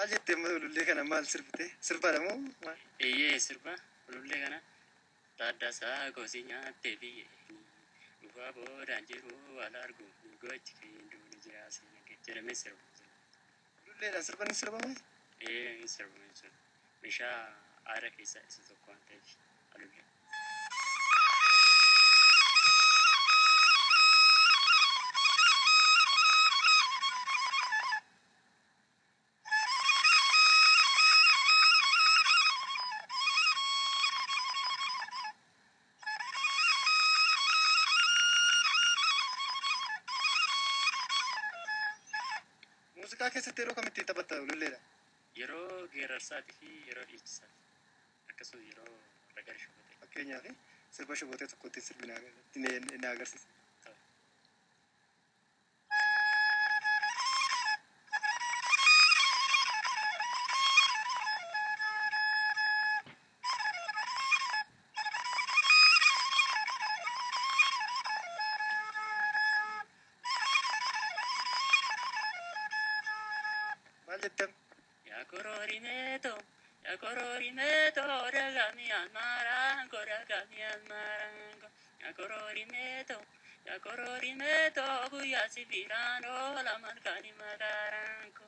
Maal jettee amma ulullee kana maal sirbite? Sirbaadha moo maal? Eeyyee, sirba ulullee kana. Taaddasaa gosi nyaattee biyyee dhufaa boodaan jiru wal argu gochi kenduun jira seena jedhamee sirba. Ululleedhaan sirba ni sirbame? Ee, ni sirbame jechuudha. Meeshaa aadaa keessaa isa tokko waan ta'eef alullee. Muuziqaa keessatti yeroo kamitti taphatta ululleedha? Yeroo geerarsaatii fi yeroo dhiichisaati. Akkasumas yeroo ragada shobotee. Fakkeenyaaf sirba shobotee tokkotti sirbi na agarsiisa. Maal jettam? Yaa kororimeeto, yaa kororimeeto, dagami almarango, dagami almarango. Yaa kororimeeto, yaa kororimeeto, guyyaa si biraan oola malkaani magaarango.